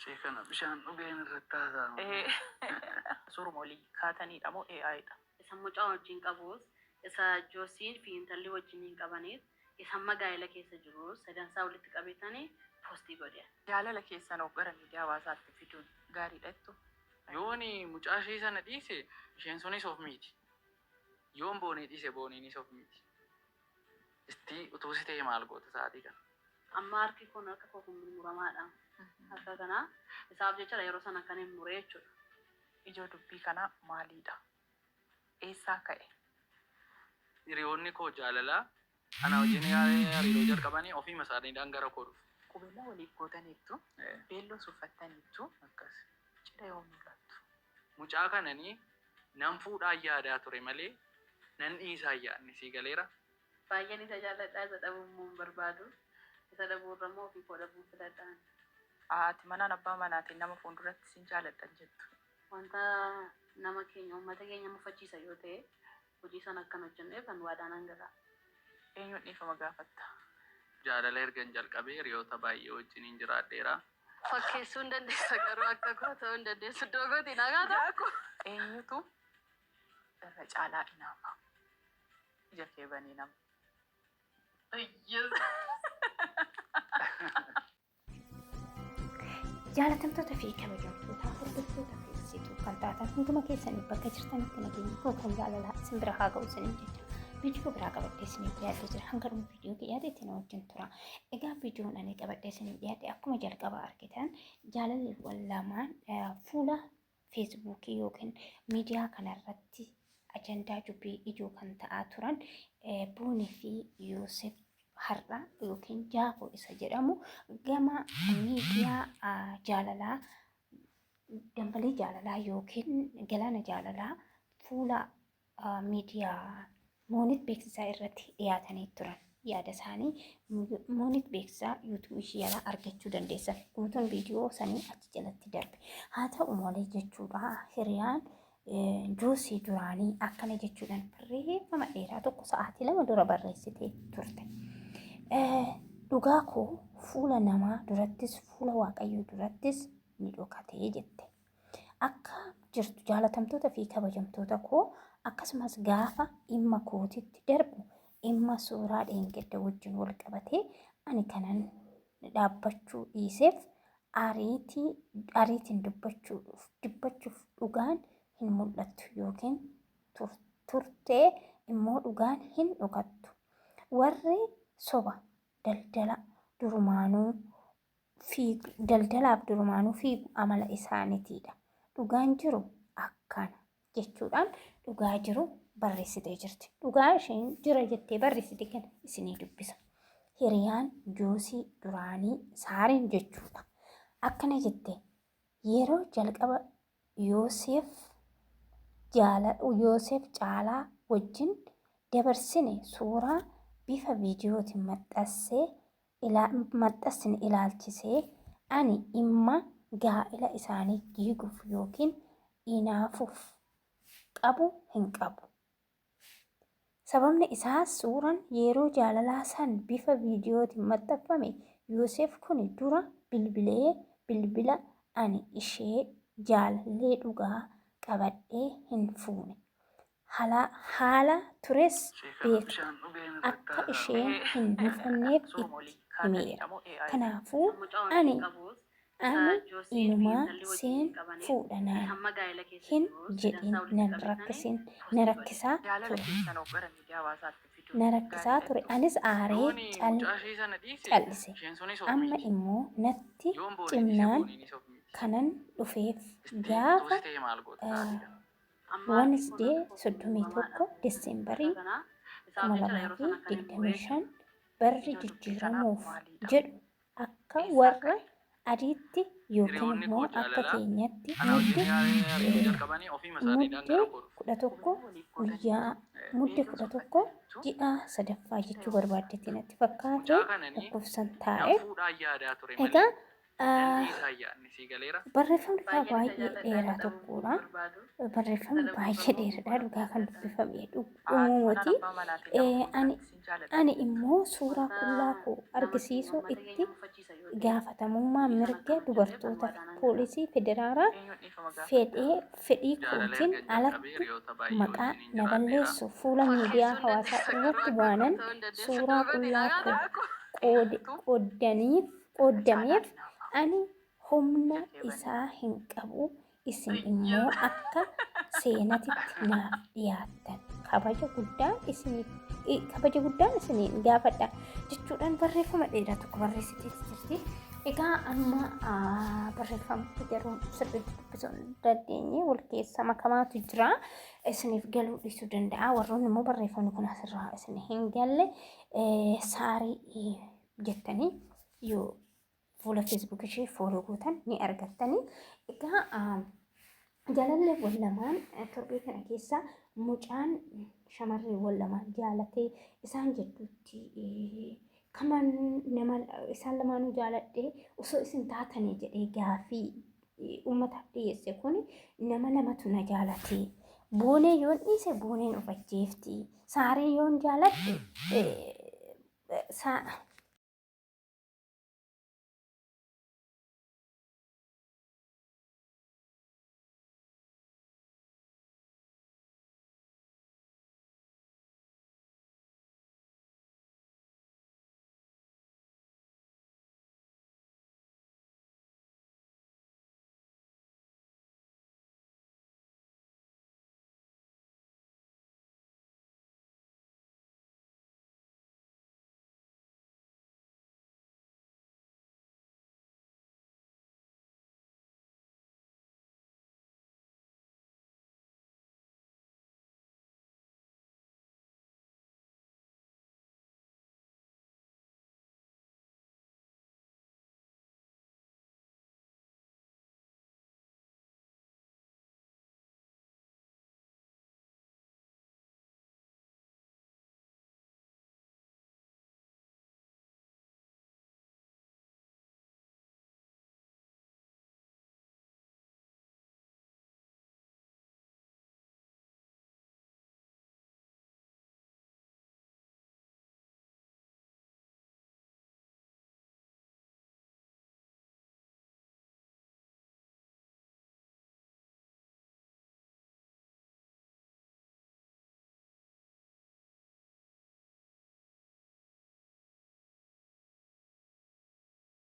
Ishee kana bishaan dhugeen irratti haasa'a malee. Suuruma olii kaataniidha moo AI dha? Isa mucaa wajjin qabus, isa Joosiin fi intalli wajjiniin qabanis, isa amma gaa'ela keessa jirus sadansaa walitti qabeetani post godhe. Jaalala keessan hoo gara miidiyaa hawaasaatti fiduun gaariidha jettuu? Yoon mucaa ishee sana dhiise isheen sunis of miiti. Yoon Boonii dhiise Booniinis of miiti. Istii utuu si ta'e maal goota sa'aatii kana? Amma harki kun harka koo kun murmuramaadha. Harka kana isaaf jechadha yeroo sana kanin mure jechuudha. Ijoo dubbii kanaa maaliidha? Eessaa ka'e? Hiriyoonni koo jaalalaa ana wajjin hariiroo jalqabanii ofiima isaaniidhaan gara koo dhufu. Qubeellaa waliif gootaniittu, beelloos uffattaniittu, Akkas. cidha yoom nuu laattu? Mucaa kanani nan fuudhaan yaadaa ture malee nan dhiisaa hin yaadne sii galeera? Baay'een isa jaalladha, isa dhabuu immoo hin barbaadu. Isa dhabuu irra immoo ofii koo dhabuun filadha ani. Haati manaan abbaa manaatiin nama fuulduratti sin jaaladha hin jettu. Wanta nama keenya, uummata keenya mufachiisa yoo ta'e hojii sana akka hin hojjenneef an waadaa nan gala. Eenyuun dhiifama gaafatta? Jaalala ergan jalqabee hiriyoota baay'ee wajjiniin jiraadheera. Fakkeessuu hin dandeessa garuu akka koo ta'uu hin dandeessu. Iddoo kootii naa kaata? Jaakuu. Eenyutu irra caalaa inaafa? Ija kee banii nama. Jaalatamtoota fi kabajamtoota hordoftoota feesituu kan taatan hunduma keessanii bakka jirtanitti nageenyi koo kan jaalalaa isin bira haa ga'u isiniin jecha viidiyoo biraa qabadhee isiniif dhiyaadhee jira. Hanga dhuma viidiyoo kiyyaatti na wajjin tura. Egaa viidiyoon ani qabadhee isiniif dhiyaadhe akkuma jalqaba argitan jaalalliiwwan lamaan fuula feesbuukii yookiin miidiyaa kanarratti ajandaa dubbii ijoo kan ta'aa turan Boonii fi Yoosef har'a yookiin Jaakoo isa jedhamu gama miidiyaa jaalalaa dambalii jaalalaa yookiin galaana jaalalaa fuula miidiyaa Moonit beeksisaa irratti dhiyaatanii turan. Yaada isaanii Moonit beeksisaa yuutuubii ishii jalaa argachuu dandeessan. Guutuun viidiyoo sanii achi jalatti darbe. Haa ta'u malee jechuudha hiriyaan Joosii duraanii akkana jechuudhaan barreeffama dheeraa tokko sa'aatii 2 dura barreessitee turte. Dhugaa koo fuula namaa durattis fuula Waaqayyoo durattis ni dhokatee jette. Akka jirtu jaalatamtoota fi kabajamtoota koo akkasumas gaafa dhimma kootitti darbu dhimma suuraa dheengadda wajjin wal qabatee ani kanan dhaabbachuu dhiiseef ariitii ariitiin dubbachuuf dubbachuuf dhugaan hin mul'attu yookiin turtee immoo dhugaan hin dhokattu. Warri soba daldala durumaanuu fiigu daldalaaf durumaanuu fiigu amala isaanitiidha. Dhugaan jiru akkana jechuudhaan dhugaa jiru barreessitee jirti. Dhugaa isheen jira jettee barreessite kana isinii dubbisa. Hiriyaan Joosii duraanii Saariin jechuudha. Akkana jette yeroo jalqaba Yooseef jaala Yooseef Caalaa wajjin dabarsine suuraa bifa viidiyootiin maxxansee maxxansine ilaalchisee ani dhimma gaa'ela isaanii diiguuf yookiin inaafuuf qabu hin qabu. Sababni isaas suuran yeroo jaalalaa san bifa viidiyootiin maxxanfame Yooseef kuni dura bilbilee bilbila ani ishee jaalallee dhugaa qabadhee hin fuune. Haala tures beekta. Akka isheen hin mufanneef itti himeera. Kanaafuu ani ani inumaa seen fuudha naan hin jedhin nan rakkisin na rakkisaa ture. Na rakkisaa ture. Anis aaree cal cal'ise. Amma immoo natti cimnaan kanan dhufeef gaafa Wednesday 31 December 2025 barri jijjiiramuuf jedhu akka warra adiitti yookiin immoo akka keenyatti mudde mudde 11 guyyaa mudde 11 ji'a sadaffaa jechuu barbaaddetti natti fakkaate lakkoofsan taa'e. Egaa Nan dhiisaa yaadni sii galeera. Barreeffamni isaa Baay'een isa baay'ee jaalladha. dheeraa Isa dhabuu hin tokkodha. barbaadu. Barreeffamni Isa dhabuu baay'ee garuu dheeraadha dhugaa kan jaalladha. dubbifamee Haati manaan dhumuuti. abbaa manaatiin nama Ani fuudhan sin jaalladha. ani immoo suuraa Wanta qullaa koo nama keenya argisiisuu uummata itti keenya mufachiisa yoo ta'e gaafatamummaa dhiifama mirga akka hin jirreef dubartoota ani waadaan gala. poolisii federaalaa Eenyuun dhiifama gaafadha? fedhee fedhii Jaalala kootiin erga jalqabee alatti hiriyoota baay'ee maqaa wajjiniin na jiraadheera. balleessu fuula miidiyaa Fakkeessuu hin hawaasaa dandeessa garuu irratti akka waanan ta'uu hin dandeessu. suuraa Duuba qullaa dhiiraa koo ta'a qoode Eenyutu qooddaniif irra caalaa qooddameef hinaafa? ani humna Ija kee bani. isaa hin qabu isin immoo akka seenatitti naaf dhiyaattan kabaja guddaan isinii kabaja guddaan isiniin gaafadha jechuudhaan barreeffama dheeraa tokko barreessitee jirti. Egaa amma barreeffamti garuu sirriitti dubbisuu hin dandeenye wal keessa makamaatu jira. Isiniif galuu dhiisuu danda'a. Warroonni immoo barreeffamni kun asirraa isin hin galle saarii jettanii yoo fuula Facebook ishee fooloo gootan ni argattanii. Egaa jaalalleewwan lamaan torbee kana keessa mucaan shamarreewwan lamaan jaalatee isaan jidduutti kaman nama isaan lamaanuu jaaladhee osoo isin taatanii jedhee gaafii uummataaf dhiyeesse kun nama lamatu na jaalatee boonee yoon dhiise booneen of ajjeefti saaree yoon jaaladhe